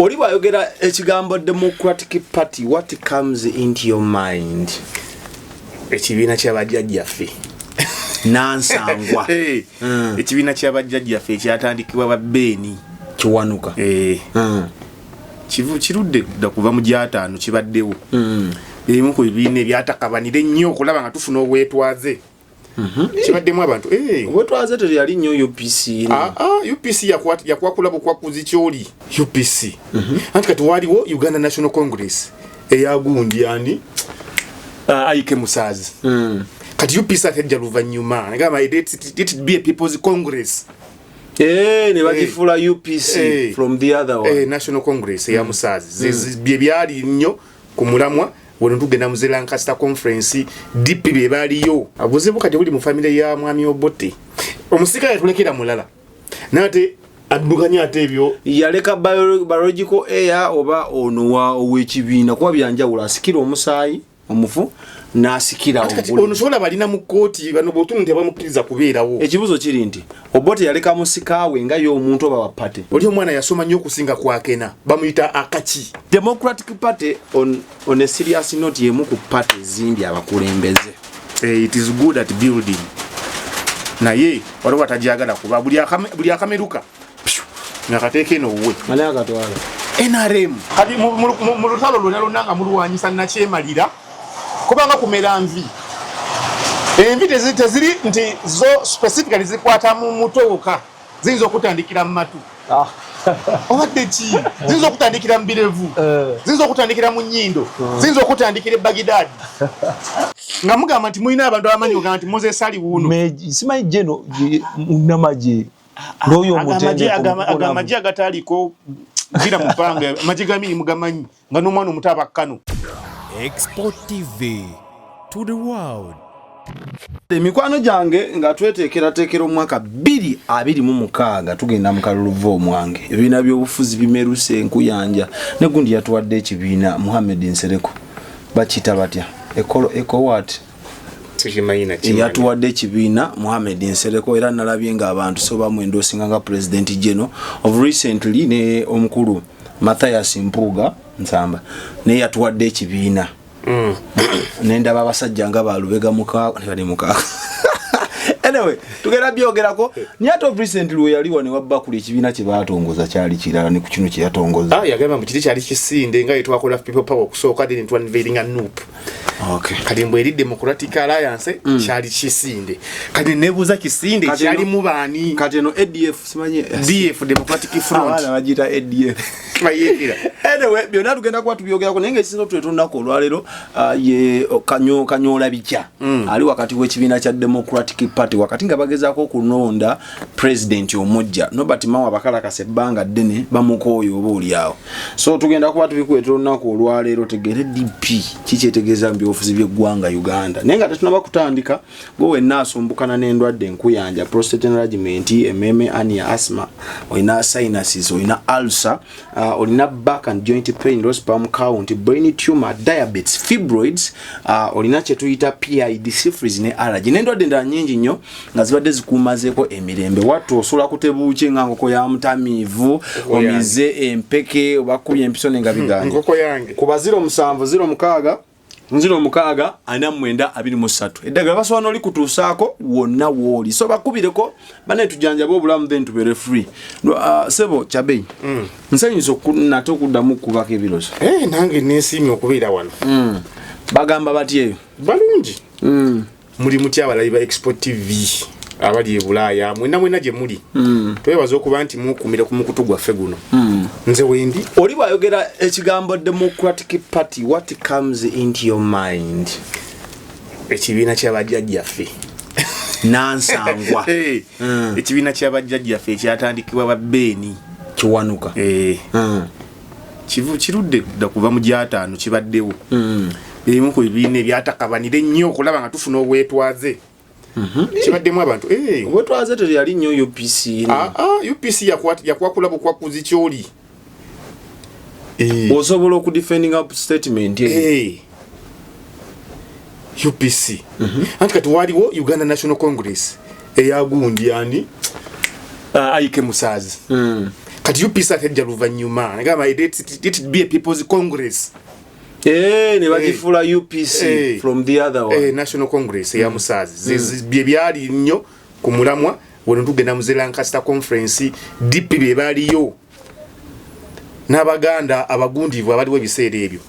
Oli bwayogera ekigambo Democratic Party, what comes into your mind? Ekibiina kyabajjajjaffe. Nansangwa. Eh, ekibiina kyabajjajjaffe ekyatandikibwa ba Beeni Kiwanuka. Eh, kivu kirudde dda kuva mu 50 kibaddewo. Ebimu ku bibiina ebyatakabanira ennyo okulaba nga tufuna obwetwaze. Kibaddemu abantu, eh. Obwetwaze teyali nnyo UPC. Ah, ah, UPC yakwakula bukwakuzi kyoli UPC. Anti kati waliwo Uganda National Congress eyagundi ani, Aike Musaazi. Kati UPC ate ejja luvannyuma negamba let it be a people's congress. Eh, ne bagifuula UPC from the other one. Eh, National Congress eya Musaazi. Bye byali nnyo ku mulamwa. Wano tugenda mu Lancaster Conference, DP bye baaliyo. Obuzibu kati buli mu famire ya mwami Obote. Omusika yatulekera mulala, naye ate addukanya ate ebyo. Yaleka biological heir oba ono wa ow'ekibiina? Kuba byanjawulo, asikira omusaayi omufu n'asikira Ate kati obuli. Ono sobola balina mu kkooti bano bwotunu tebamukkiriza kubeerawo. Ekibuzo kiri nti Obote yaleka musikaawe nga ye omuntu oba wa party? Oli omwana yasoma nnyo okusinga kwakena, bamuyita Akaki. Democratic Party, on a serious note, yemu ku party ezimbye abakulembeze. Eh, it is good at building, naye waliwo atajagala kuba buli akameruka pyu, nga kateeka eno owuwe. Ani akatwala? NRM. Kati mu lutalo lwonna lwonna nga mulwanyisa nakyemalira, kubanga kumera nvi, envi teziri nti zo specifically zikwata mu mutwe wokka, ziyinza okutandikira mu matu. Obadde ki, ziyinza okutandikira mu birevu, ziyinza okutandikira mu nnyindo, ziyinza okutandikira e Bagidadi, nga mugamba nti mulina abantu abamanyi, ogamba nti Moses ali wuuno. Simanyi jeno namagye n'oyo omutendeko. Aga amagye agataaliko gira mupanga, amagye ga mirimu gamanyi nga n'omwana omuto abakkano. Export TV to the world. Emikwano gyange, nga tweteekerateekera omwaka 2026, tugenda mu kalulu omwange. Ebibiina by'obufuzi bimeruse enkuyanja, ne gundi yatuwadde ekibiina, Muhammed Nsereko, bakiyita batya? Ecowat. Sikimanyi. Yatuwadde ekibiina Muhammed Nsereko, era nalabye nga abantu so bamwendoosinga nga president general of recently. Ne omukulu Mathias Mpuuga Nsamba naye yatuwadde ekibiina. Nendaba abasajja nga balubega mukaaga mukaaga. Anyway, tugenda byogerako, naye ate of recently we yali wano wabbakuli, ekibiina kye baatongoza kyali kirala ne ku kino kye yatongoza. Ah, yagamba mbu kiri kyali kisinde nga yetwakola People Power okusooka, then twanveiringa NUP. Kati mbwe eri Democratic Alliance kyali kisinde. Kati nebuuza, kisinde Kati kyalimu baani? Kati eno ADF, simanyi. DF, Democratic Front. Abaana bagiyita ADF. Bayeekera. Anyway, byonna tugenda kuba tubyogerako, naye nga ekisinza otuleeta olunaku olwaleero, ye kanyoola bikya ali wakati w'ekibiina kya Democratic Party, wakati nga bagezaako okulonda president omujja Nobert Mao. Abakalakasa ebbanga ddene bamukooyo oba oliawo, so tugenda kuba tubikuleetera olunaku olwaleero, tegere DP kikyetegeeza mu byobufuzi by'eggwanga Uganda. Naye nga tetunaba kutandika, gwe wenna asumbukana n'endwadde enkuyanja, prostate enlargement, ememe, hernia, asthma, olina sinuses, olina ulcer, olina back and joint pain, low sperm count, brain tumor, diabetes, fibroids, olina kyetuyita PID, syphilis ne allergy n'endwadde endala nyingi nnyo nga zibadde zikumazeeko emirembe. Wattu osobola kutebuukye nga nkoko ya mutamiivu, omize empeke, obakubye empiso ne nga biganye. Nkoko yange. Kuba 07 06 06 49 23. Eddagala basobola n'olikutuusaako wonna wooli, so bakubireko bane tujanjabe obulamu, then tubeere free. Sebo Kyabei, nsanyusa nate okuddamu okukubako ebirozo. Eh, nange nesiimye okubeera wano. Bagamba batya eyo? Balungi. Muli mutya abalabi ba Export TV abali e Bulaaya, mwena mwena gye muli? Twebaza okuba nti mukumira ku mukutu gwaffe guno. Nze wendi. Oli bwayogera ekigambo Democratic Party, what comes into your mind? Ekibiina kyabajjajjaffe. Nansangwa. Eh, ekibiina kyabajjajjaffe ekyatandikibwa ba Beeni Kiwanuka. Eh, kirudde dda kuva mu 50 kibaddewo. Ebimu ku bibiina ebyatakabanira ennyo okulaba nga tufuna obwetwaze. Kibaddemu abantu, eh. Obwetwaze teyali nnyo UPC. Ah, ah, UPC yakwakula bukwakuzi kyoli. Eh. Osobola okudefendinga statement eyo? Eh. UPC. Anti kati waliwo Uganda National Congress eyagundi ani, Aike Musaazi. Kati UPC ate ejja luvannyuma negamba let it be a people's congress. Eh, ne bagifuula UPC from the other one. National Congress eya Musaazi. Bye byali nnyo ku mulamwa. Wano tugenda mu Lancaster Conference, DP be baaliyo n'Abaganda abagundivu abaliwo ebiseera ebyo.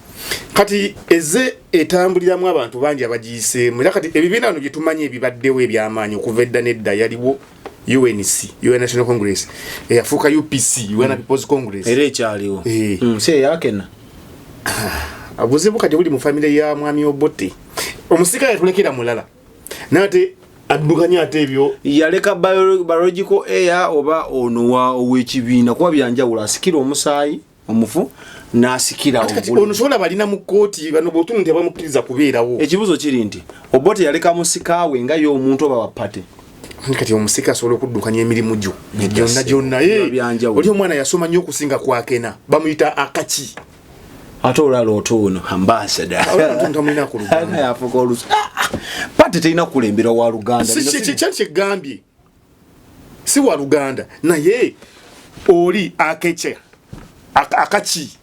Kati eze etambuliramu abantu bangi abagiyiseemu. Era kati ebibiina bino byetumanyi ebibaddewo ebyamaanyi okuva edda nedda, yaliwo UNC, UN National Congress, eyafuuka UPC, Uganda People's Congress. Era ekyaliwo. Si eyakena. Obuzibu kati buli mu famire ya mwami Obote. Omusika yatulekera mulala, naye ate addukanya ate ebyo. Yaleka biological heir oba ono wa ow'ekibiina? Kuba byanjawulo, asikira omusaayi omufu n'asikira Kati obuli. ono sobola balina mu kooti bano bwotunu tebamukkiriza kubeerawo. Ekibuuzo kiri nti Obote yaleka musika we nga ye omuntu oba wa party? Kati omusika asobola okuddukanya emirimu gyo Nedda gyonna ssebo. gyonna? Biba byanjawulo. Oli omwana yasoma nnyo okusinga kwakena, bamuyita Akaki. Ate olala otuuno ambassador. Tamulina ku luganda. Yafuuka olusu. Party terina kukulemberwa wa luganda. Kyali kyegambye si wa luganda, naye oli Akece, Akaki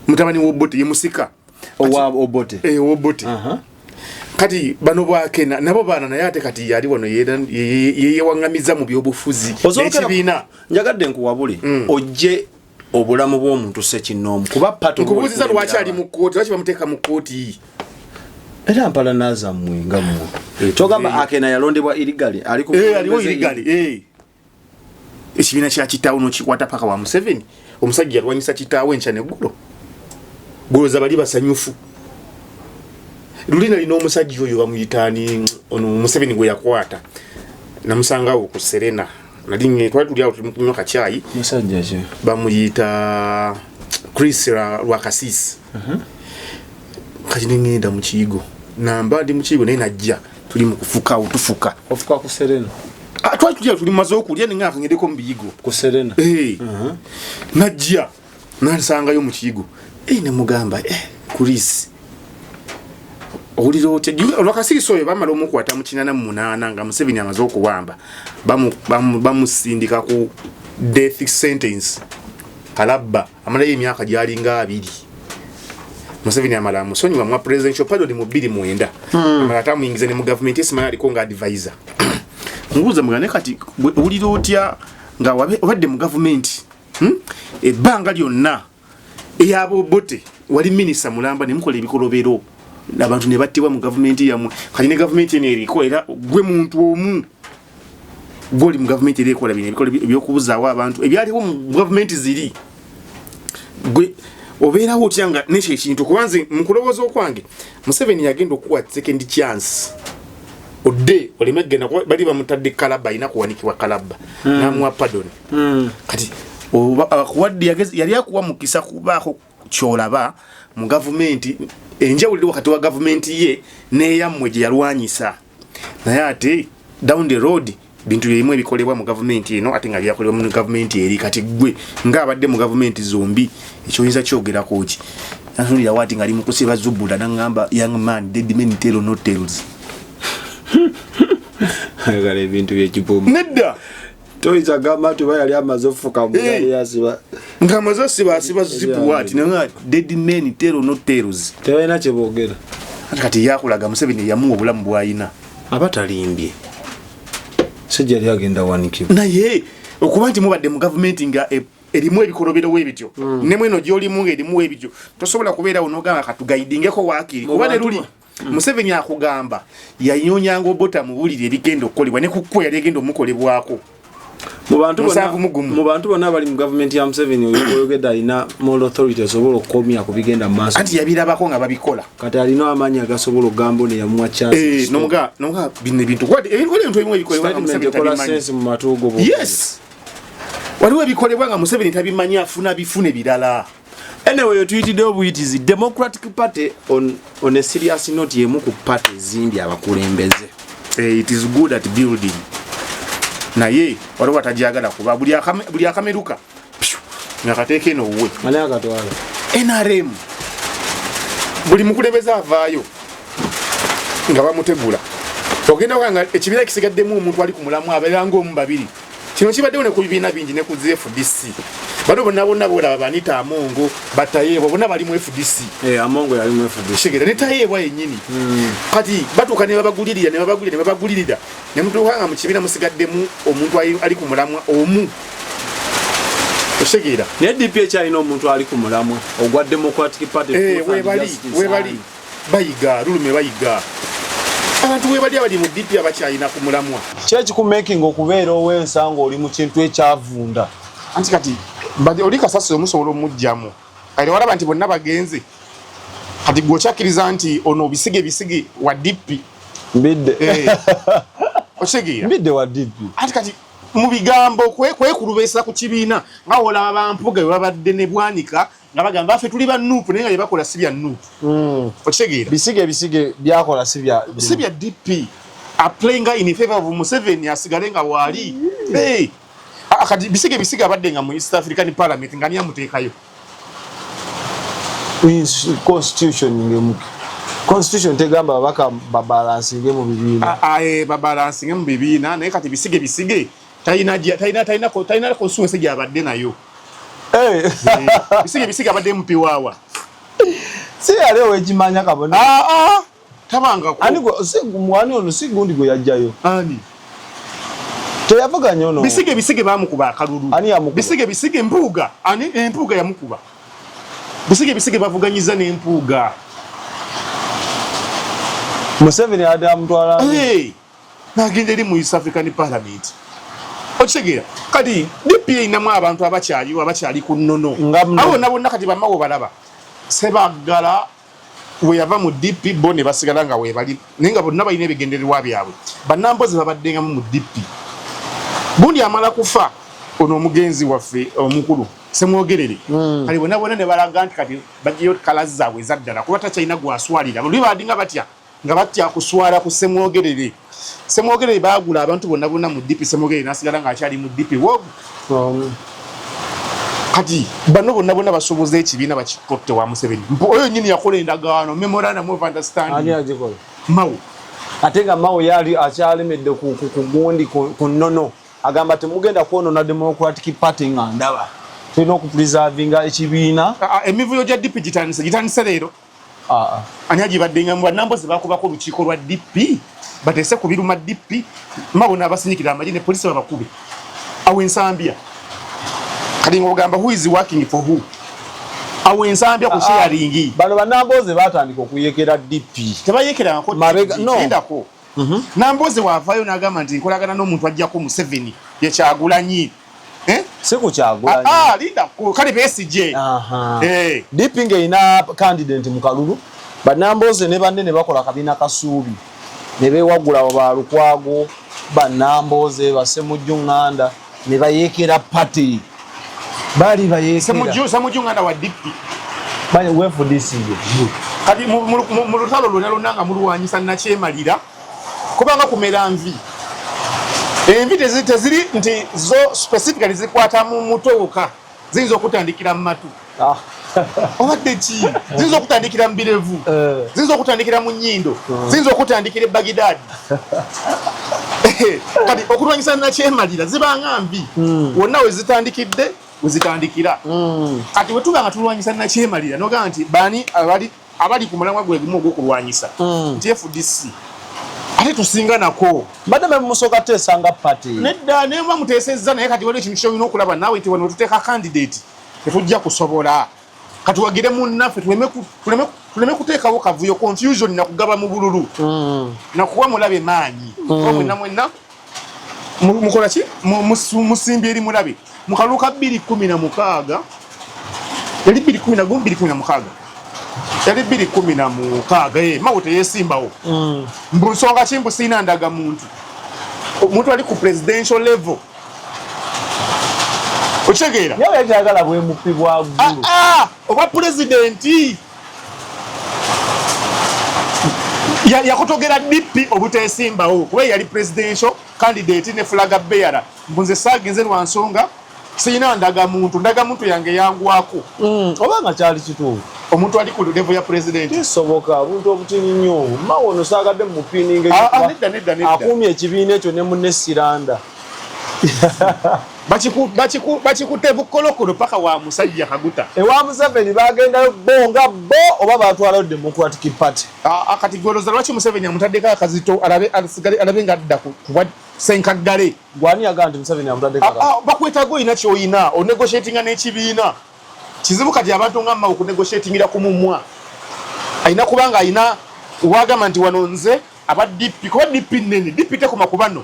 mutabani w'Obote ye musika. Owa Obote. Obote. Kati bano bwakena nabo baana, naye ate kati yali wano yeyewaŋŋamiza mu byobufuzi n'ekibiina. Njagadde nkuwabule ojje obulamu bw'omuntu sekinnoomu, kuba party Nkubuuziza, lwaki ali mu kooti? Lwaki bamuteeka mu kooti? Era mpala nazammwe nga mmwe kyogamba Akena yalondebwa illegally, ali ku Aliwo illegally. Ekibiina kya kitaawe nokikwata paka wa Museveni. Omusajja yalwanyisa kitaawe enkya neggulo, goloza bali basanyufu. Luli nalina omusajja oyo bamuyitaani ono Museveni gwe yakwata, namusangawo ku Serena, nali twali tuli awo tuli kunywa kacyayi. Musajja ki? Bamuyita Chris Rwakasisi. Kati nengenda mu kiyigo, namba ndi mu kiyigo, naye najja tuli mu kufuka awo tufuka. Ofuka ku Serena? Ah, twali tulya, tuli mumaze okulya, nenga ngendeko mu biyigo. Ku Serena? Eh. Najja nansangayo mu kiyigo. Nemugamba, Chris, owulira otya? Olwakasiisi oyo bamala omukwata mu 88 nga Museveni amaze okuwamba, bamusindika ku death sentence kalabba, amalayo emyaka gyalinga 20. Museveni amala amusonyiwa mwa presidential pardon mu 2009, amala ate amuyingiza ne mu gavumenti esimanyi aliko nga advisor. Mubuuza mugane, kati owulira otya nga obadde mu gavumenti, Ebbanga lyonna eyabobote wali minisita mulamba, nemukola ebikolobero, abantu ne battibwa mu gavumenti yammwe. Kati ne gavumenti eno eriko, era gwe muntu omu gwoli mu gavumenti era ekola bino ebikola ebyokubuzaawo abantu ebyaliwo mu gavumenti ziri, gwe obeerawo otya nga nekyo ekintu? Kuba nze mu kulowooza okwange, Museveni yagenda okuwa second chance odde oleme kugenda, kuba bali bamutadde kalabba, alina kuwanikibwa kalabba, namuwa pardon. Kati akuwadde yali akuwa mukisa kubaako kyolaba mu gavumenti, enjawulo eri wakati wa gavumenti ye n'eyammwe gye yalwanyisa. Naye ate down the road bintu byerimu ebikolebwa mu gavumenti eno ate nga byakolebwa mu gavumenti eri. Kati gwe ng'abadde mu gavumenti zombi, ekyoyinza kyogerako ki? Natunulirawo ati nga ali mu kusiba zubula, naŋŋamba, "Young man, dead men tell no tales." Ayagala ebintu byekipumba. Nedda. Toyinza gamba nti oba yali amaze okufuka Eh. yasiba. Ng'amaze asiba asiba zipu ati naŋŋamba, "Dead men tell no tales." Tebalina kyeboogera. Ati kati yakulaga Museveni yamuwa obulamu bw'ayina. Aba talimbye, sijja yali agenda wanikibwa. Naye okuba nti mubadde mu gavumenti nga erimu ebikolobero ebityo, ne mweno gyolimu nga erimu ebityo, tosobola kubeerawo nogamba katugaidingeko waakiri Mu kuba ne bantu luli Museveni akugamba yanyonyanga Obota mubulire ebigenda okukolebwa ne kukwe yali egenda omukolebwako. Mu bantu bonna- 71. Mu bantu bonna abali mu gavumenti ya Museveni, oyo oyogedde alina moral authority esobola okukomya ku bigenda mu maaso? Anti yabirabako nga babikola. Kati alina amaanyi agasobola okugamba ono yamuwa chance? Eh, nomuga bino ebintu kuba ebintu ebimu ebikolebwa nga Statement Museveni ekola tabimanyi. sense mu matu go? Yes, waliwo ebikolebwa nga Museveni tabimanyi, afuna bifune birala. Anyway, tuyitiddewo obuyitizi Democratic Party. On a serious note, yemu ku party ezimbye abakulembeze. It is good at building, naye waliwo atajagala kuba buli akameruka pyu, nga kateeka eno wuwe. Ani akatwala? NRM, buli mukulembeze avaayo nga bamutegula, ogenda okulaba nga ekibiina kisigaddemu omuntu ali ku mulamu abeera ngaomu babiri. Kino kibaddewo ne ku bibiina bingi ne ku zi FDC. Bano bonna bonna bolaba banita Amongo, Batayeebwa bonna bali mu FDC. Eh, Amongo yali mu FDC. Kitegeera ne Tayeebwa yennyini. Kati batuuka ne babagulirira ne babagulirira ne babagulirira ne mutuuka nga mu kibiina musigaddemu omuntu ali ku mulamwa omu. Okitegeera? Naye DP ekyalina omuntu ali ku mulamwa ogwa Democratic Party. Eh, webali webali bayiga lulume bayiga abantu webali abali mu DP abakyalina ku mulamwa. Ki ekikumakinga okubeera ow'ensa ng'oli mu kintu ekyavunda? Anti kati oli kasasiro musobola omugjamu kati walaba nti bonna bagenze kati gwe okyakkiriza nti ono bisige bisige wa DP mbidde eh. Okitegeera? Mbidde wa DP. Anti kati mu bigambo kwekulubesa ku kibiina nga olaba bampuga bwe babadde ne Bwanika nga bagamba ffe tuli ba NUP naye nga bye bakola si bya NUP. Okitegeera? Bisige bisige byakola si bya si bya DP. Aplaying in favor of Museveni asigale nga waali. Hey. Kati bisige bisige abadde nga mu East African Parliament nga ani amuteekayo? Constitution ngemuki. Constitution tegamba babaka babalansinge mu bibiina. Babalansinge mu bibiina naye kati bisige bisige talina talina talina talina constituency gy'abadde nayo. Bisige bisige abadde MP waawa. Si yali owekimanya kabona. Tabangako. Ani gwe si mwani ono si gundi gwe yajjayo. Ani? Teyavuganya ono. Bisige bisige bamukuba akalulu. Ani yamukuba? Bisige bisige Mpuuga. Ani Mpuuga yamukuba. Bisige bisige bavuganyiza ne Mpuuga. Museveni adde amutwala. Hey, nagenda eri mu East African Parliament. Okitegeera? Kati DP erinamu abantu abakyaliwo abakyali ku nnono. Abo bonna bonna kati bamawo balaba. Sebaggala we yava mu DP bo ne basigala nga weebali naye nga bonna balina ebigendererwa byabwe. Bannambozi babaddengamu mu DP. Gundi amala kufa ono omugenzi waffe omukulu Semwogerere. Kati bonna bonna ne balaga nti kati baggyeyo kala zaabwe ezaddala kuba takyalina gwaswalira. Luli baadinga batya nga batya kuswala ku Semwogerere. Semwogerere baagula abantu bonna bonna mu DP, Semwogerere n'asigala ng'akyali mu DP. Kati bano bonna bonna basuubuza ekibiina bakikotte wa Museveni. Oyo nnyini yakola endagaano, memorandum of understanding. Ani agikola? Mao. Ate nga Mao yali akyalemedde ku gundi ku nnono. Agamba temugenda kwonoona Democratic Party nga ndaba. Tulina okupreservinga ekibiina. Emivuyo gya DP gitandise leero. Ani agibadde nga bannambozi bakubako olukiiko lwa DP bateese ku biruma DP Mao n'abasinyikira amagye ne poliisi babakube. Awo Ensambya. Kati ng'ogamba who is working for who? Awo Ensambya ku sharing. Bano bannambozi baatandika okuyekera DP. Tebayekerangako Mabega, no. Lindako. Nambozi waavaayo n'agamba nti nkolagana n'omuntu ajjako Museveni ye Kyagulanyi. Si ku Kyagulanyi. Lindako kale Besigye. DP ng'erina candidate mu kalulu, bannambozi ne banne ne bakola akabiina kasuubi ne beewagula ba Lukwago, bannamboze, ba Ssemujju Nganda ne bayeekera party. Baali bayeekera. Ssemujju Nganda wa DP. Bali FDC. Kati mu lutalo lwonna lwonna nga mulwanyisa nakyemalira kubanga kumera nvi. Envi teziri nti zo specifically zikwata mu mutwe wokka, ziyinza okutandikira mu matu. Obadde ki? Ziyinza okutandikira mu birevu, ziyinza okutandikira mu nnyindo, ziyinza okutandikira e Baghdad. Kati okulwanyisa nakyemalira zibanga mbi. Wonna we zitandikidde we zitandikira. Kati bwe tuba nga tulwanyisa nakyemalira n'ogamba nti baani abali ku mulamwa gwe gumu ogw'okulwanyisa nti FDC ate tusinga nako. Mbadde mwe musooka teesanga party. Nedda, naye muba muteesezza, naye kati waliwo ekintu ky'olina okulaba naawe nti wano we tuteeka candidate tetujja kusobola. Katuwagire munnaffe tuleme kuteekawo kavuyo, confusion na kugaba mu bululu. Na kuwa mulabe maanyi. Kuba mwenna mwenna mukola ki? Musimbye eri mulabe. Mu kalulu ka 2016, yali 2011, 2016. Yali 2016, Mao teyeesimbawo. Mbu nsonga ki mbu sirina ndagamuntu. Omuntu ali ku presidential level. Okitegeera? Naye tayagala bwemupi bwa ggulu. Obwa pulezidenti. Yakotogera DP obuteesimbawo kuba yali presidential candidate ne flag bearer. Mbu nze saagenze lwa nsonga sirina ndagamuntu, ndagamuntu yange yangwako. Oba nga kyali kituufu. Omuntu ali ku level ya president. Kisoboka, obuntu obutini nnyo. Mao ono saagadde mupiininga Nedda, nedda, nedda. Akuumye ekibiina ekyo ne munne Siranda. Bakikutte bukolokolo paka wa musajja Kaguta. Ewa Museveni bagendayo bo nga bo oba batwalayo Democratic Party? Kati gwolooza lwaki Museveni amutaddeko akazito alabe nga adda kuba Senkaggale? Gwani yagamba nti Museveni amutaddeko akazito? Bakwetaaga olina ky'olina onegotiatinga n'ekibiina. Kizibu kati abantu nga Mao okunegotiatingira ku mumwa. Alina kubanga alina wagamba nti wano nze aba DP, kuba DP nnene, DP tekoma ku bano.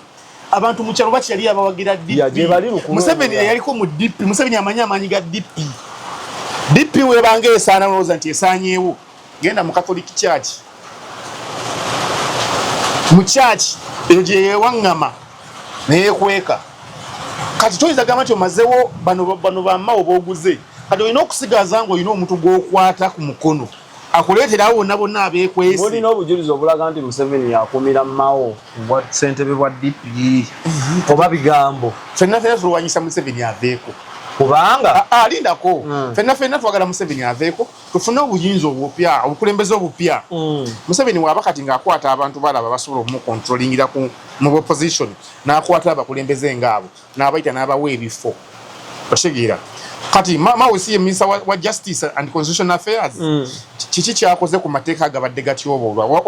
Abantu mu kyalo bakyali abawagira DP. Museveni yaliko mu DP. Museveni amanyi amaanyi ga DP. DP webanga esaana olowooza nti esaanyeewo. Genda mu Catholic Church. Mu church eyo gye yeewaŋŋama neyekweka. Kati toyinza gamba nti omazewo bano ba Mao b'oguze. Kati olina okusigaza ng'olina omuntu gw'okwata ku mukono akuleetera awo bonna bonna abeekwese. Mulina obujulizi obulaga nti Museveni yakuumira Mao bwa ssentebe bwa DP oba bigambo? Ffenna ffenna tulwanyisa Museveni aveeko. Kubanga alindako. Ffenna ffenna twagala Museveni aveeko tufune obuyinza obupya, obukulembeze obupya. Museveni waba kati ng'akwata abantu balaba basobola okumukontrolingira mu opposition, n'akwata abakulembeze ng'abo n'abayita n'abawa ebifo. Otegeera? Kati Mao si ye minister wa Justice and Constitutional Affairs. Kiki kyakoze ku mateeka agabadde gatyoboolwa?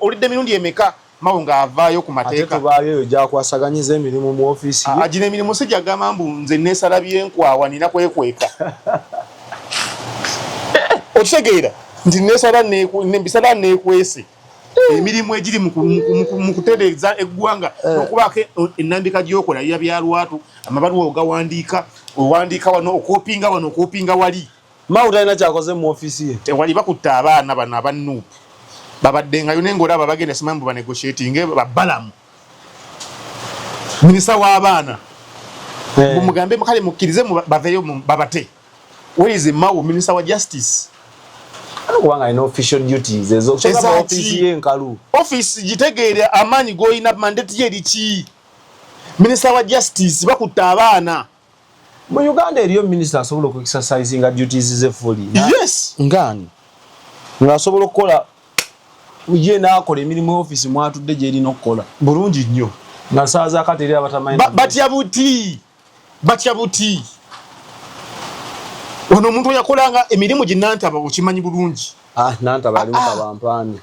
Olidde emirundi emeka Mao ng'avaayo ku mateeka? Ate tubaayo eyo gy'akwasaganyiza emirimu mu ofiisi ye. Gino emirimu si gyagamba mbu nze neesala byenkwawa nina kwekweka. Okitegeera nti neesala mbisala neekwese. Emirimu egiri mu kutereeza eggwanga okubaako ennambika gy'okola biba bya lwatu, amabaluwa ogawandiika, owandiika wano, okoopinga wano, okoopinga wali. Mao talina kyakoze mu ofiisi ye. Tewali, bakutte abaana bano aba NUP babaddengayo naye ng'olaba bagenda simanyi mbu banegotiatinge babalamu. Minisita w'abaana mugambe kale mukkirize baveeyo babate. Where is Mao, Minister wa Justice? Kubanga alina official duties ezo. Kyogamba office ye nkalu. Office gitegeere amaanyi g'olina, mandate ye eri ki? Minister wa Justice bakutte abaana. Mu Uganda eriyo minister asobola oku exercisinga duties ze fully. Yes. Ngani? Ng'asobola okukola ye n'akola emirimu office mwatudde gy'erina okukola. Bulungi nnyo. Nga ssaawa za kati eri abatamanyi. Batya buti. Batya buti. Ono omuntu yakolanga emirimu gye Nantaba okimanyi bulungi. Nantaba alimu kabampaane.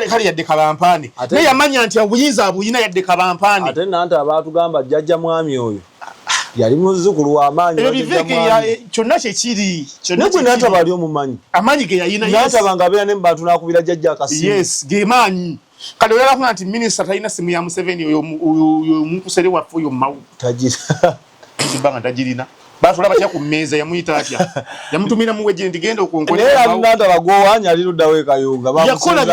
Kale yadde kabampaane. Naye yamanya nti obuyinza abuyina yadde kabampaane. Ate Nantaba baatugamba jjajja mwami oyo yali muzzukulu wa maanyi. Ebyo biveeke kyonna kye kiri. Naye gwe Nantaba ali omumanyi. Amaanyi ge yayina. Nantaba ng'abeera ne mu bantu n'akubira jjajja akasimu. Yes, ge maanyi. Kati oyagala kuŋŋamba nti minisita talina simu ya Museveni oyo omukusere waffe oyo Mao. Tagira. Ebbanga tagirina. Batula batya ku mmeeza yamuyita atya? Yamutumira muweje nti genda okonkone. Naye ali Nantaba gw'owaanya ali ludda w'e Kayunga. Yakola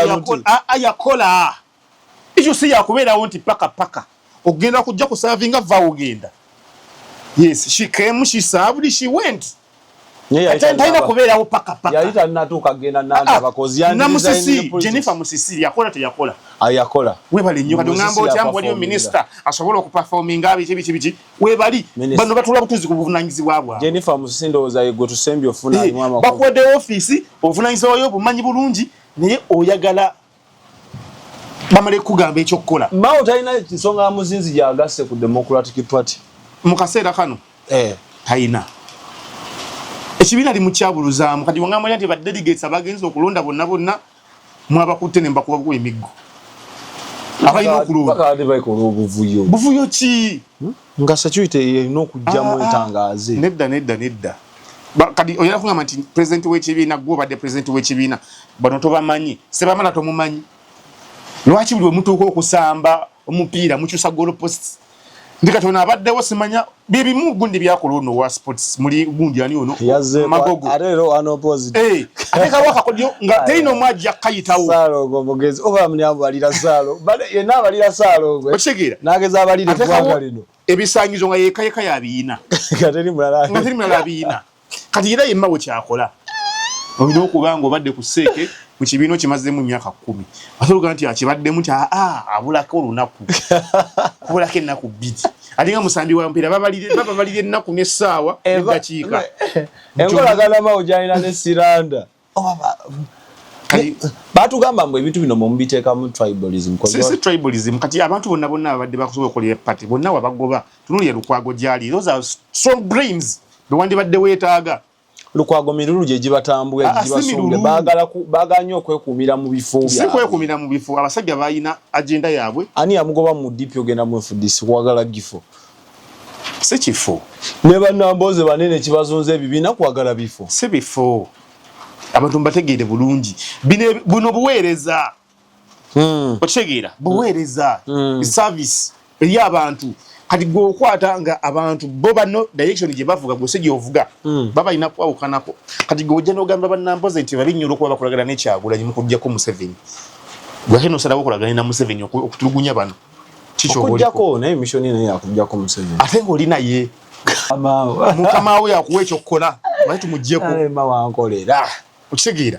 yakola. Ekyo si yakubeerawo nti paka paka. Ogenda kujja kusaavinga vva ogenda. Yes, she came, she served, she went. Talina kubeerawo paka paka. Yali talinatuuka kugenda Nantaba kozi yandi Musisi, Jennifer Musisi yakola teyakola. Yakola. Webale nnyo kati ongamba otya mbu waliyo minisita asobola okuperforminga biki biki biki. Webali bano batula butuzi ku buvunaanyizibwa bwabwe. Jennifer Musisi ndowooza ye gwe tusembye ofuna alimu amakulu. Bakuwadde ofiisi obuvunaanyizibwa bwayo obumanyi bulungi naye oyagala bamale kugamba ekyokukola. Mao talina nsonga muzinzi gy'agasse ku Democratic Party mu kaseera kano. Talina. Ekibiina ali mukyabuluzaamu kati wangamba nti ba delegates abagenze okulonda bonna bonna mwabakutte ne mbakuba emiggo. Abalina okulonda. Bakadde bakola obuvuyo. Buvuyo ki? Nga security erina okujjamu etangaaze. Nedda nedda nedda. Kati oyagala kugamba nti president w'ekibiina gwe obadde president w'ekibiina bano tobamanyi, Sebamala tomumanyi. Lwaki buli omutuuka okusamba omupiira mukyusa goal posts? Ndi kati ono abaddewo simanya byebimu gundi byakola ono wa sports muli gundi ani ono Magogo. Ate leero wano opposite. Ateekawo akakodyo nga terina omu ajja kukayitawo. Ssaalongo mugezi oba muni abalira Ssaalongo. Bale yenna abalira Ssaalongo. Okitegeera? N'ageza abalira eggwanga lino. Ebisaanyizo nga yekka yekka yabiyina. Nga teri mulala. Nga teri mulala abiyina. Kati era ye Mao kyakola. Olina okuba nga obadde ku seeke mu kibiina okimazeemu emyaka 10. Ate oluga nti akibaddemu nti abulako olunaku. Kubulako ennaku 2. Alinga musambi wa mupiira babalira ennaku n'essaawa n'eddakiika. Enkolagana Mao gy'alina ne Siranda. Kati Batugamba mbu ebintu bino mubiteekamu tribalism. Si tribalism. Kati abantu bonna bonna abadde bakusobola okukolera party bonna wabagoba. Tunuulira Lukwago gyali. Those are strong brains bewandibadde weetaaga. Lukwago mirulu gye gibatambula. Ah, si gibasonge mirulu. Baagala nnyo okwekuumira mu bifo Si byabwe. kwekuumira mu bifo, abasajja balina agenda yaabwe. Ani yamugoba mu DP ogenda mu FDC kwagala gifo? Si kifo. Ne bannamboze banene kibazunza ebibiina kwagala bifo. Si bifo. Abantu mbategeere bulungi. Buno buweereza. Okitegeera? Buweereza. Service eri abantu. Kati gwe okwata nga abantu bo bano direction gye bavuga gwe si gy'ovuga. Baba balina kwawukanako. Kati gwe ojja n'ogamba bannamboze nti babi nnyo olw'okuba bakolagana ne Kyagulanyi mu kuggyako Museveni. Gwe ate n'osalawo okolagane na Museveni okutulugunya bano. Kiki oba oliko? Okuggyako naye mission naye yakuggyako Museveni. Ate ng'oli naye. Mukama we yakuwa ekyokukola. Lwaki tumuggyeko? Ale ma wankolera. Okitegeera?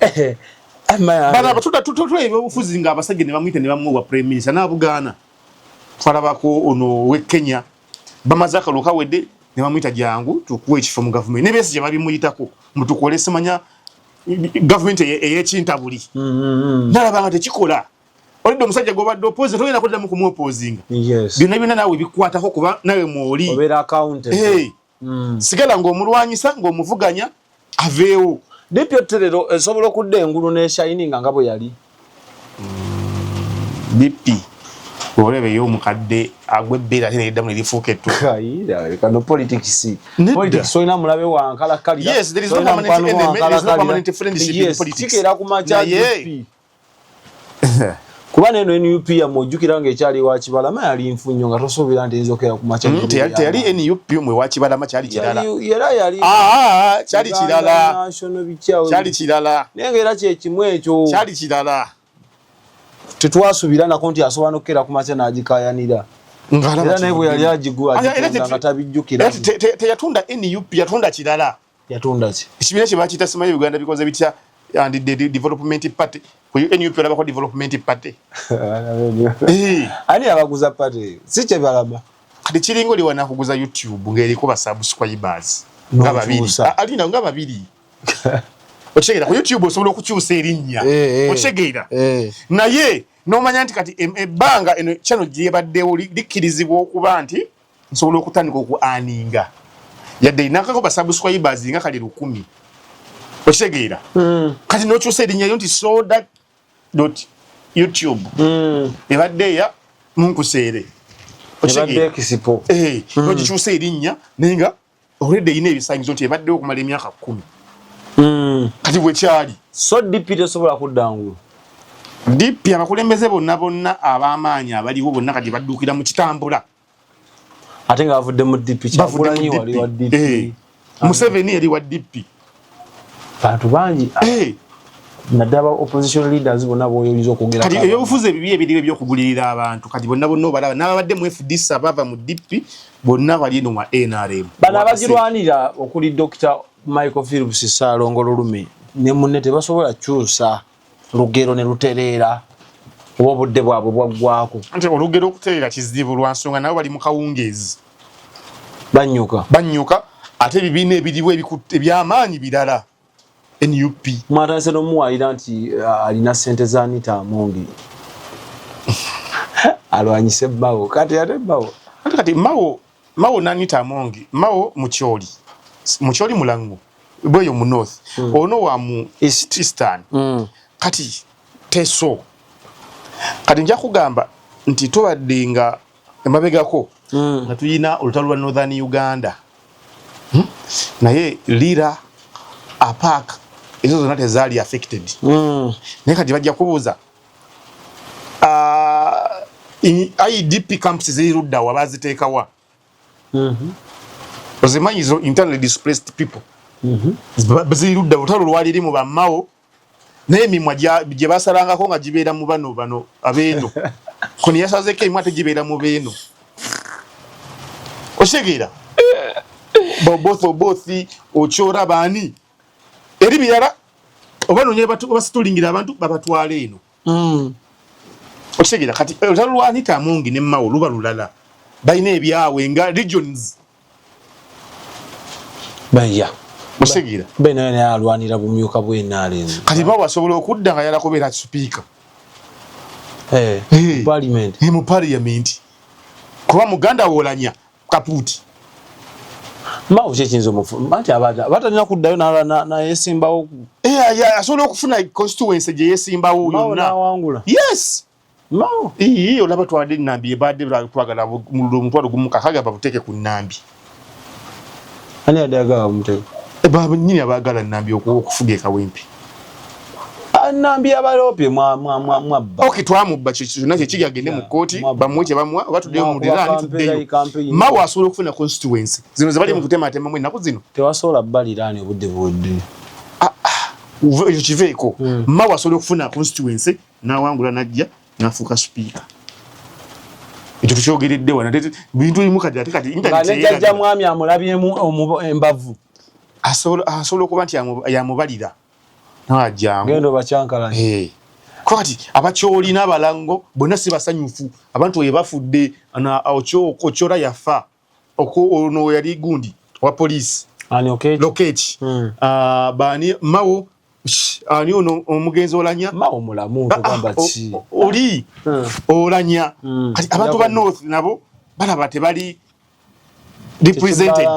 Bano abatudda tutula ebyobufuzi ng'abasajja ne bamuyita ne bamuwa prime minister n'abugaana. Twalabako ono ow'e Kenya bamaze akalulu kawedde ne bamuyita jangu tukuwe ekifo mu gavumenti. Ne Besigye babimuyitako mutukole simanya gavumenti ey'ekintabuli. Nalaba nga tekikola. Olidde omusajja gw'obadde oppoze togenda kuddamu kumuoppozinga. Byonna byonna naawe bikwatako kuba naawe mw'oli. Obeera accountant. Hey. Sigala ng'omulwanyisa ng'omuvuganya aveewo. DP Oterero esobola okudda engulu ne shining nga bwe yali. DP olaba ey'omukadde agwa ebbeere ate neriddamu ne lifuuka ettu. Kayira, kano politics. Nedda. Politics olina mulabe wa nkalakkalira. Yes, there is no Tolina permanent mukwano wa enemy, there is no nkalakkalira. permanent friendship in Yes, politics. kikeera ku makya Naye DP. Kuba neno NUP yammwe ojjukira ng'ekyali wa Kibalama yali nfu nnyo nga tosuubira nti eyinza okukeera ku makya Teyali NUP mwe wa Kibalama, kyali kirala. Era yali Kyali Uganda kirala. National bikyawe. Kyali kirala. Naye ng'era kye kimu ekyo. Kyali kirala. Tetwasuubira nako nti asobola n'okukeera ku makya n'agikaayanira. Ng'alaba Era naye bwe yali kivudde. agitunda nga tabijjukira. Era teyatunda NUP, yatunda kirala. Yatunda ki? Ekibiina kye bakiyita simanyi Uganda bikoze bitya and the Development Party. Ku NUP olabako Development Party. Ani abaguza party eyo? Si kye balaba. Kati kiringa oli wanakuguza YouTube ng'eriko ba subscribers nga babiri. N'okyusa. Alina nga babiri. Okitegeera, ku YouTube osobola okukyusa erinnya. Okitegeera. Naye n'omanya nti kati ebbanga eno channel gye yabaddewo likkirizibwa okuba nti nsobola okutandika oku earninga. Yadde inakako ba subscribers nga kali 1000. Okitegeera. Kati n'okyusa erinnya lyo nti soda dot YouTube. Ebadde ya munkuseere. Ebadde Okitegeera. Expo. N'ogikyusa erinnya naye nga already erina ebisaanyizo nti ebaddewo okumala emyaka 10. Kati bwe kyali. So DP tesobola kudda ngulu. DP abakulembeze bonna bonna ab'amaanyi abaliwo bonna kati badduukira mu kitambula. Ate nga bavudde mu DP, Bavudde mu Kyagulanyi wali wa DP. DP. Museveni yali wa DP. Bantu bangi. Naddala opposition leaders bonna b'oyinza okwogera Kati ku ebyobufuzi ebibi ebiriwo eby'okugulirira abantu kati bonna bonna obalaba n'ababadde mu FDC abava mu DP bonna bali eno wa NRM. Bano abagirwanira okuli Dr. Michael Phillips Ssaalongo Lulume ne munne tebasobola kukyusa lugero ne lutereera oba obudde bwabwe bwaggwako. Nti olugero okutereera kizibu lwa nsonga nabo bali mu kawungeezi. Bannyuka. Bannyuka ate ebibiina ebiriwo eby'amaanyi birala. NUP. Mwatandise n'omuwalira nti alina ssente za Anita Amongi. Alwanyise Mao. Kati ate Mao. Ate kati Mao na Anita Amongi, Mao Mucholi. Mucholi Mulango. Bweyo mu North. Ono wa mu East. Eastern. Kati Teso. Kati nja kugamba nti tubadde nga emabegako nga tulina olutalo lwa Northern Uganda. Naye Lira, Apak, ezo zonna tezaali affected. Naye kati bajja kubuuza, IDP camps ziri ludda wa, baaziteeka wa? Ozimanyi zo internally displaced people. Ziri ludda, olutalo lwali liri mu ba Mao, naye emimwa gye basalangako nga gibeera mu bano bano abeeno. Koni yasazeeko emimwa ate gibeera mu beeno. Okitegeera? Both both okyora baani? Eri birala oba noonya basitulingira abantu babatwala eno. Okitegeera? Kati olutalo lwa Anita Amongi ne Mao luba lulala. Balina ebyabwe nga regions. Baya. Osegira. Ben naye alwanira bumyuka bwe NRM. Kati bawo asobola okudda nga yala kubeera sipiika. Eh, parliament. Mu parliament. Kuba muganda wolanya kapuuti. Mao ki ekiyinza omufu anti abatalina kuddayo nayesimbawo. Eh, asobola okufuna constituency gye yesimbawo yonna. Nawangula. Yes. Mao. Ii olaba twadde Nambi ebadde twagala omutwalo gumu kakaga babuteeke ku Nambi. Ani yadde ayagala bamuteeke? Baba nnyini abaagala Nambi okufuga e Kawempe. Nambi abaloopye mwabba. Okay, twamubba kyonna kye kiri agende mu kkooti bamuwe kye bamuwa oba tuddeyo mu liraani tuddeyo. Mao asobola okufuna constituency zino ze bali mu kutematemamu ennaku zino. Tewasobola bba liraani obudde buwedde. Ekyo kiveeko. Mao asobola okufuna constituency n'awangula n'ajja n'afuuka sipiika. Ekyo tukyogeredde wano bintu ebimu kati ate kati internet ne jjajja mwami amulabyemu embavu. Asobola okuba nti yamubalira. N'ajjangu. Genda obakyankalanye. Kuba kati abakyoli n'abalango bonna si basanyufu. Abantu we bafudde Ochola yafa. Ono yali gundi wa poliisi. Ani Okech? Lokech. Bani Mao ani ono omugenzi Olanya? Mao mulamu tugamba ki? Oli Olanya. Kati abantu ba North nabo balaba tebali represented,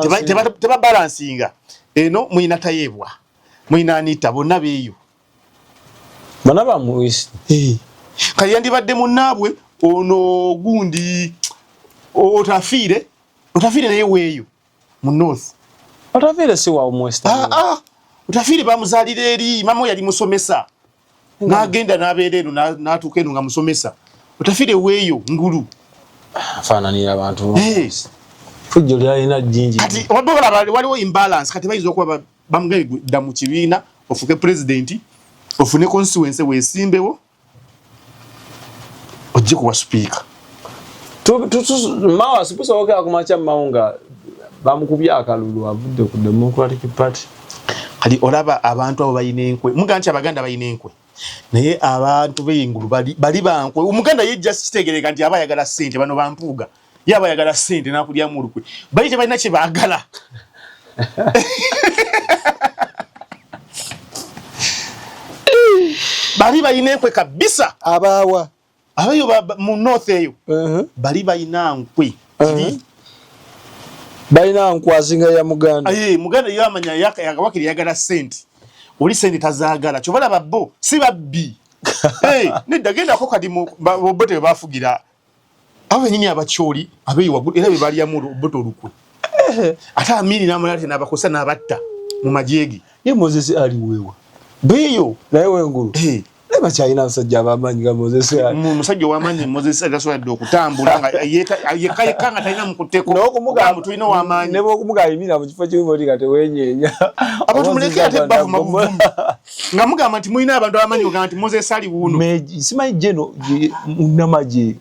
tebabalansinga. Eno mulina Tayebwa, mulina Anita, bonna beeyo. Bonna ba mu East. Kati yandibadde munnaabwe ono gundi Otafiire, Otafiire naye weeyo mu North. Otafiire si wa mu West. Otafiire bamuzaalira eri, mama we yali musomesa. N'agenda n'abeera eno n'atuuka eno nga musomesa. Otafiire weeyo ngulu. Afaananira abantu. Fujjo lyalina jjinji. Kati olaba waliwo imbalance, kati bayinza okuba bamugambye dda mu kibiina ofuuke pulezidenti, ofune constituency weesimbewo, ojje kuwa sipiika. Mao asikusooka kumakya Mao nga bamukubye akalulu avudde ku Democratic Party. Kati olaba abantu abo balina enkwe. Mugamba nti Abaganda balina enkwe. Naye abantu b'engulu bali bankwe. Omuganda ye just kitegeereka nti aba ayagala ssente, bano bampuuga. Ye aba ayagala ssente n'akulyamu olukwe. Bali tebalina kye baagala. Bali balina enkwe kabisa. Abaawa. Abayo mu North eyo. Bali balina nkwe. Balina nkwe asinga ya Muganda. Muganda ye amanya wakiri yagala ssente. Oli ssente tazaagala. Ky'oba olaba bo si babbi. Nedda gendako kati Obote we baafugira. Abo bennyini abakyoli abeeyo waggulu era be balyamu Obote olukwe. Ate Amini n'amulala n'abakosa n'abatta mu magye ge. Ye Moses Ali weewa. Beeyo. Naye w'engulu. Naye bakyalina abasajja ab'amaanyi nga Moses Ali. Musajja ow'amaanyi Moses Ali tasobola dde okutambula nga yekka yekka nga talina mukutteko. N'okumugamba tulina ow'amaanyi. Ne bw'okumugamba yimirira mu kifo kimu oli nga teweenyeenya. Abantu muleke ate bavuma buvumi. Nga mugamba nti mulina abantu ab'amaanyi ogamba nti Moses Ali wuuno. Simanyi Jeno munnamagye.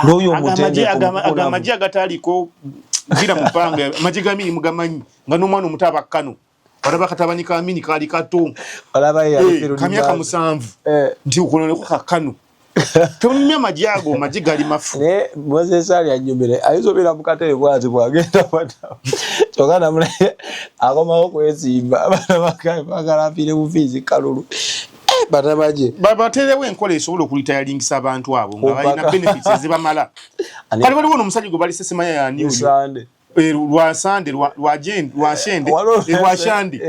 N'oyo omutendeke Amagye agataaliko gira mupanga amagye ga Amini mugamanyi nga n'omwana omuto aba Kano. Olaba katabani ka Amini kaali kato. Ka myaka 7. Nti okuloneko ka Kano. Tonyumya amagye ago, amagye gali mafu. Naye Moses Ali anyumire ayinza obeera mu katebe bw'ati bw'agenda bw'ata. Kyokka namulaye akomawo kwesimba abaana baagala afiire bufiizi kalulu. Bannamagye. Bateerewo enkola esobola okulitayalingisa abantu abo nga balina benefits ezibamala. Kale waliwo n'omusajja gwe balise simanya y'ani oyo. Lwasande lwashende lwashande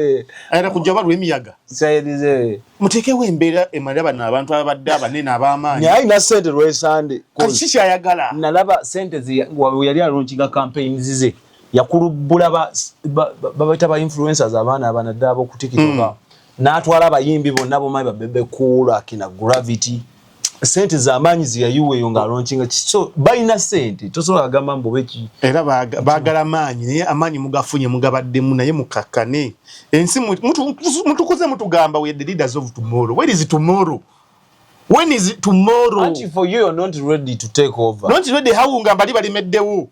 ayala kujja balwa emiyaga. Muteekewo embeera emalira bano abantu abadde abanene ab'amaanyi. Naye alina ssente lwesande. Kati ki ky'ayagala? Nalaba ssente we yali alonkinga campaigns ze yakulubbula babayita ba influencers abaana abanaddala ab'oku TikTok. N'atwala abayimbi bonna bomanyi ba Bebe Cool, akina Gravity. Sente z'amaanyi ze yayiwa eyo ng'alonkinga. So balina ssente tosobola kugamba mbu beki. Era baagala maanyi naye amaanyi mugafunye mugabaddemu naye mukakkane. Ensi mutukuze mutugamba we are the leaders of tomorrow. Where is tomorrow? When is tomorrow? Anti for you you're not ready to take over. Not ready how nga bali balimeddewo.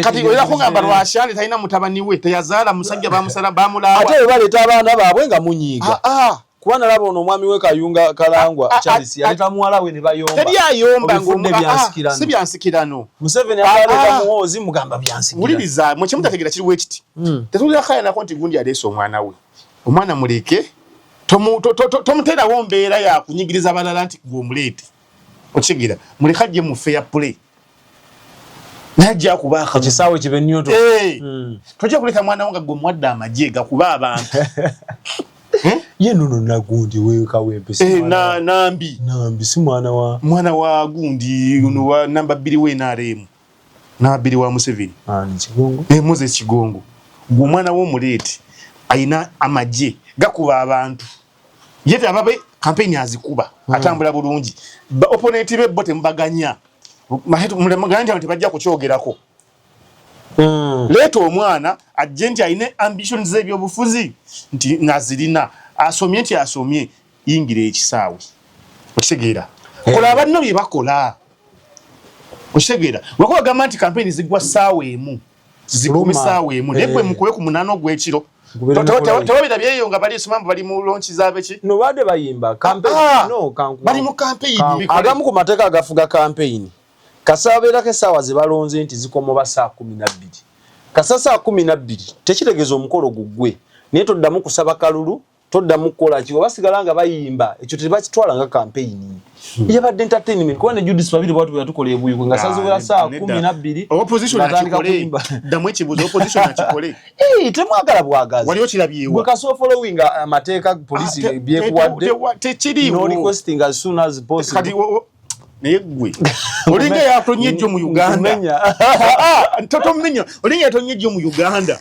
Kati olina kugamba Lwashande talina mutabani we teyazaala musajja bamusala bamulaawa. Ate bwe baleeta abaana baabwe nga munyiiga. Kuba nalaba ono omwami we Kayunga Kalangwa Charles yaleta muwala we ne bayomba. Teri ayomba ng'obifudde byansikirano. Si byansikirano. Museveni akaleta Muhoozi mugamba byansikirano. Wuliriza mwe kyemutategeera kiri wekiti. Tetulira kayanako nti gundi aleese omwana we. Omwana muleke tomuterawo mbeera ya kunyigiriza balala nti gwe omuleete. Okitegeera muleke ajje mu fair play. Naye ajja kuba ekisaawe kibe nyoto. Tojja kuleta mwana wo nga gwe omuwadde amagye gakuba abantu. Ye nono nagundi wewe Kawempe si mwana Nambi. Nambi si mwana wa mwana wa gundi ono wa namba 2 we NRM. Namba 2 wa Museveni. Ani Kigongo? Moses Kigongo. Gwe omwana wo omuleete ayina amagye gakuba abantu. Ye ababe campaign azikuba atambula bulungi. Ba opponent be bo temubaganya. Mulemaganya nti tebajja kukyogerako. Leeta omwana ajje nti alina ambitions z'ebyobufuzi nti nazirina, asomye nti asomye, yingira ekisaawe. Okitegeera? Kola abanno bye bakola. Okitegeera? Wakuba bagamba nti campaign ziggwa ssaawa emu, zikumi ssaawa emu, naye gwe mukube ku 8 ogw'ekiro. Tewabira byeyo nga bali soma bali mu launch zaabeki. No bade bayimba campaign no kanku. Bali mu campaign. Agamu ku mateeka agafuga campaign. Kasabeerako essaawa ze balonze nti zikoma oba saa 12. Kasa saa 12 tekitegeeza omukolo guggwe, naye toddamu kusaba kalulu, toddamu kukola ki, oba sigala nga bayimba, ekyo tebakitwala nga campaign. Yabadde entertainment, kuba ne Judith Babiri bw'atyo bwe yatukola e Buyikwe, nga saziwera saa 12, Opposition ng'atandika akikole. kuyimba. Ddamu ekibuuzo, opposition akikole. Temwagala bwagazi. Wali okirabyewa? Gwe kasooka following amateeka poliisi byekuwadde. Tekiriiwo. No requesting as soon as possible. Kati naye ggwe olinga eyatonye ejjo mu Uganda. Nkumenya. Totomenya. Olinga eyatonye ejjo mu Uganda.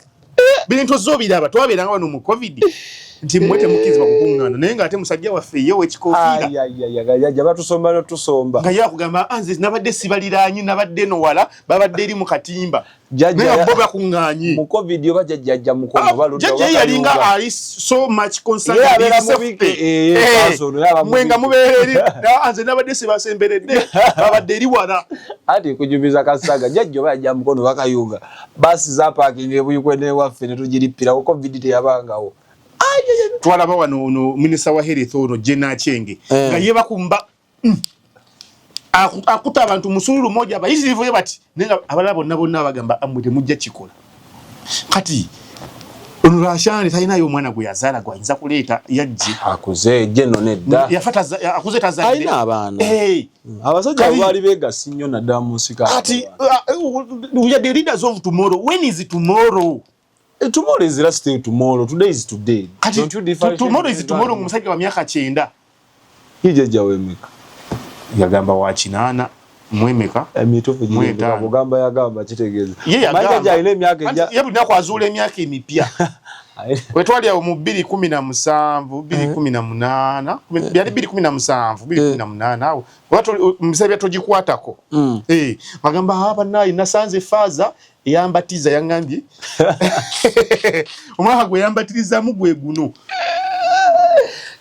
Bintu z'obiraba, twabeeranga wano mu COVID nti mmwe temukkirizibwa kukuŋŋaana, naye ng'ate musajja waffe ye w'ekikoofiira. Ai, ai, ai, ai, ai, batusomba n'otusomba. Nga ye akugamba, nze nabadde sibaliraanye, nabadde eno wala, babadde eri mu katimba. Jjajja Naye nga bo bakuŋŋaanye. Mu COVID oba jjajja ajja mukono, oba ludda, Jjajja oba ye yalinga kayunga. ali so much concerned Ye abeera with mubi, safety. maaso ono, ye aba Mwe nga mubi. mubeera eri, nze nabadde sibasemberedde, babadde eri wala. Anti kujumiza kasaga, jjajja oba yajja mukono oba kayunga, baasi zapaakinga e Buyikwe n'ewaffe ne tugirippira, ku COVID teyabangawo. Twalaba wano ono minisita wa health ono Jane Achenge. Nga ye bakumba, akuta abantu musululu moja abayitirivu ye bati, naye nga abalala bonna bonna bagamba, mmwe temujja kikola. Kati ono Rashani talinayo omwana gwe yazaala gw'ayinza kuleeta yajje. Akuze ejje nno nedda. Yafa akuze tazadde. Alina abaana. Abasajja Kali baali beegasi nnyo naddala mu nsiko. Kati, we are the leaders of tomorrow. When is tomorrow? Tomorrow is last thing tomorrow. Today is today. Kati, Don't you differentiate tomorrow is between tomorrow that? Omusajja wa myaka 90. Ye jjajja w'emeka? Yagamba wa 8 mwemeka. Emituufu giri Mwetaano. emeka, kugamba yagamba kitegeeza. Ye yagamba. Manyi jjajja alina emyaka Anti ejja- ye buli lunaku azuula emyaka emipya. Aye. Wetwali awo mu bbiri kumi na musanvu, bbiri kumi na munaana, byali bbiri kumi na musanvu, bbiri kumi na munaana awo. Oba mu biseera bya togikwatako. Bagamba, bannaaye, nasanze faaza eyambatiza yaŋŋambye. Omwaka gwe yambatirizamu gwe guno.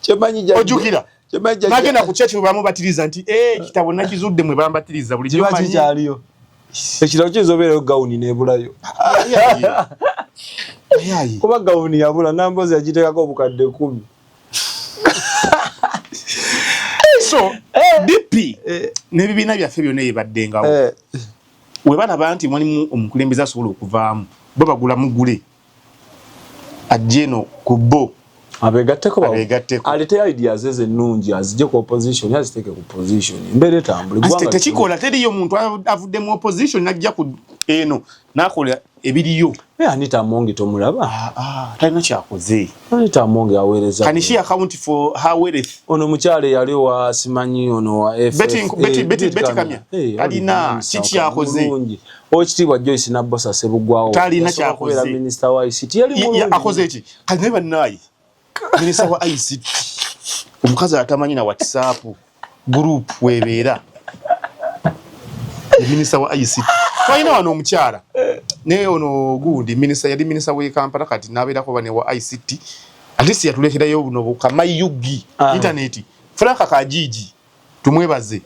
Kyemanyi jjajja. Ojjukira? Kyemanyi jjajja. Nagenda ku church bwe bamubatiriza nti, ekitabo nakizudde mwe bambatiriza bulijjo Kiba mmanyi. kikyaliyo. Ekitabo kiyinza obeerayo gawuni n'ebulayo. Ayi. Kuba gawuni yabula, Nambozi yagiteekako obukadde 10. So, DP n'ebibiina byaffe byonna ebibaddengawo. We balaba nti mulimu omukulembeze asobola okuvaamu, bo bagula mugule. Ajje eno ku bo. Abeegatteko bawo. Abeegatteko. Aleete ideas ze ennungi, azigye ku opposition, aziteeke ku position. Embeera etambule. Ate Eggwanga tekikola, teriyo muntu avudde mu opposition n'ajja ku eno n'akola ebiriyo. Naye Anita Amongi tomulaba? Talina kyakoze. Anita Amongi aweereza. Can she account for her wealth? Ono mukyala eyali wa simanyi ono wa F Betty F A, Betty, Betty, Betty Betty Kamya. Kamya. Hey, Alina Oliver kiki kyakoze? Mulungi. Oweekitiibwa Joyce Nabbosa Ssebugwawo. Talina Yasobola kyakoze. okubeera minisita wa ICT. Yali mulungi. Akoze ki? Kati naye bannaaye, minisita wa ICT, omukazi atamanyi na WhatsApp group weebeera. Minisita wa ICT. Twalina wano omukyala. Naye ono gundi minisita, yali minisita w'e Kampala kati n'abeerako bane wa ICT. At least yatulekerayo buno bukamayugi internet. Frank Kajiji tumwebaze.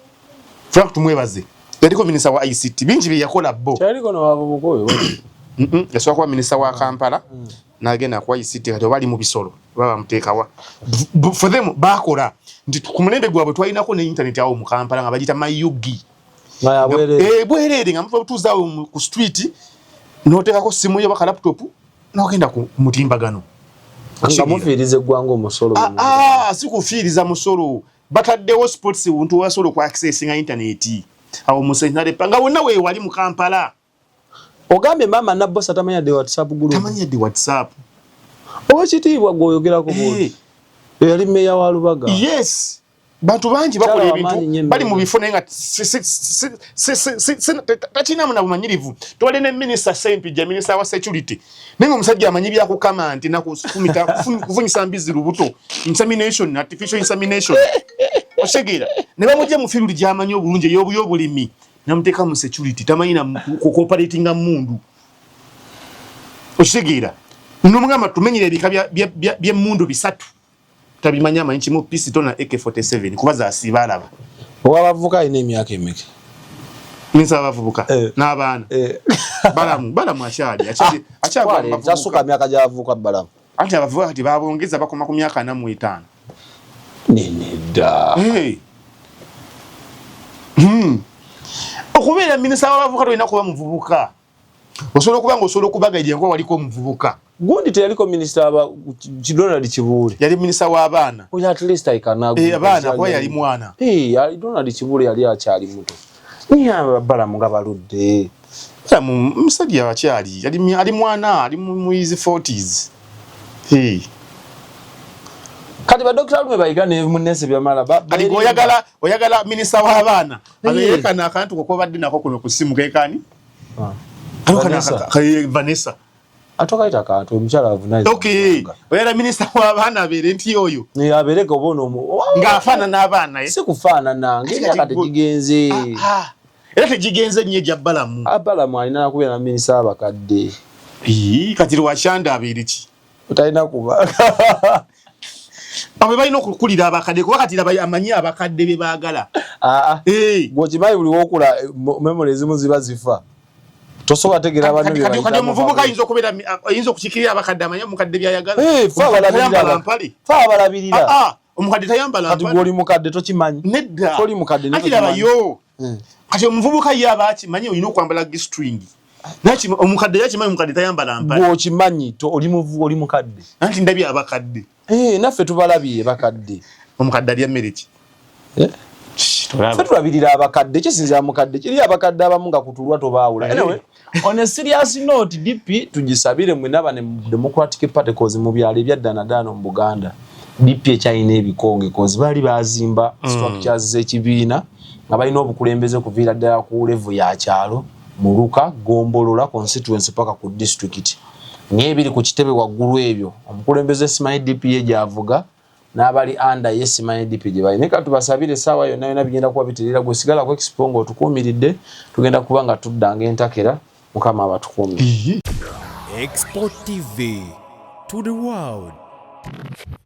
Frank tumwebaze. Yaliko minisita wa ICT. Bingi bye yakola bo. Kyaliko no wabubuko oyo. Yasobola kuba minisita wa Kampala. N'agenda ku ICT, kati oba ali mu bisolo oba bamuteekawa. For them bakola nti ku mulembe gwabwe twalinako ne internet awo mu Kampala nga bagiyita Mayugi. Nga yabwereere. Eh, bwereere, nga muva butuuzi awo ku street n'oteekako simu yo oba ka laptop n'ogenda ku mutimbagano. Nga mufiiriza eggwanga omusolo. Ah, ah, si kufiiriza musolo, bataddewo sports buntu wasobola oku accessinga internet awo mu Centenary Park nga wonna weewali mu Kampala. Ogambye maama Nabbosa tamanya de WhatsApp group? Tamanyi yadde WhatsApp. Owekitiibwa gweoyogerako bwoti eyali meeya wa Lubaga? Yes, bantu bangi bakola Kyala wamaanyi nnyo. ebintu, bali mu bifo naye nga takirinamu na bumanyirivu. Tubadde ne Minisita Sempijja, minisita wa security, naye nga omusajja amanyi byakukama nti nakufunyisa mbizi lubuto, insemination, artificial insemination, otegeera? Ne bamugye mu field gy'amanyi obulungi ey'obulimi, namuteeka mu security, tamanyi na kucooperatinga mundu, okitegeera? Nomugamba tumenyera ebika by'emmundu bisatu, tabimanyi. Amanyi kimu, pistol na AK47, kuba zasiiba alaba. Owabavubuka alina emyaka emeka? Minisita abavubuka n'abaana? Eh. Balamu, Balamu akyali akyali akyagwa mu bavubuka. Tasuka myaka gy'abavubuka, Balamu. Anti abavubuka kati babongeza, bakoma ku myaka 45. Nenedda. Hey. Okubeera minisita w'abavubuka tolina kuba muvubuka, osobola okuba nga osobola okubagairira kuba waliko omuvubuka. Gundi teyaliko minisita aba Donald Kibuule? Yali minisita w'abaana. Oyo at least I can agree. Eh, abaana, kuba yali mwana. Eh, Donald Kibuule yali akyali muto. Niye Balamu nga baludde. Balamu musajja akyali, ali mwana, ali mu his 40s. Hey. Kati ba Dr. Lume Bayiga ne Munese Byamala Kati oyagala minisita w'abaana abeere kano akantu kokobadde nako kuno ku ssimu kekani. Ah. Kano kano. Vanessa. Vanessa. Atokaita kantu omukyala avunaanyizibwa. Okay, oyagala minisita w'abaana abeere nti oyo Ne abeereke oba ono ng'afaanana abaana, eh? Si kufaanana, ng'emyaka tegigenze. Ah, era tegigenze nnyo egya Balamu. Balamu alina nakubeera na minisita w'abakadde. Ii, kati Lwakyanda abeere ki? Otalina kuba. Abo balina okukulira abakadde, kuba kati laba amanyi abakadde bye baagala. Aa. Eh. Gweokimanyi buli wokula memory ezimu ziba zifa. Tosobola tegeera banno bye Kati bayitamu. omuvubuka ayinza okubeera, ayinza okukiikirira abakadde, amanyi omukadde byayagala. Eh, fe Omukadde abalabirira tayambala mpale. Fe abalabirira. Ah, ah, omukadde tayambala Kati mpale. gwe oli mukadde tokimanyi. Nedda. Toli mukadde naye Anti tokimanyi. labayo, kati omuvubuka ye aba akimanyi olina okwambala g-string. Naye omukadde ye akimanyi omukadde tayambala mpale. Gwe okimanyi oli mukadde. Anti ndabye abakadde. Eh, naffe tubalabye bakadde. Omukadde alya mmere ki? Eh? Shh, tolaba. Ffe tulabirira abakadde, kisinzira mukadde. Kiri abakadde abamu nga kutulwa tobaawula. Anyway, on a serious note, DP tugisabire mwenna bane Democratic Party, cause mu byalo ebyaddana mu Buganda DP ekyalina ebikonge, cause baali bazimba structures z'ekibiina nga balina obukulembeze kuviira ddala ku level ya kyalo, muluka, gombolola, constituency paka ku district. Naye ebiri ku kitebe waggulu ebyo omukulembeze simanyi DP ye gy'avuga n'abali under ye simanyi DP gye bali. Naye katubasabire essaawa yonna yonna bigenda kuba biterera. Gwe sigala ku expo ng'otukuumiridde, tugenda kuba nga tuddanga entakera. Mukama abatukuumire. Expo TV to the world.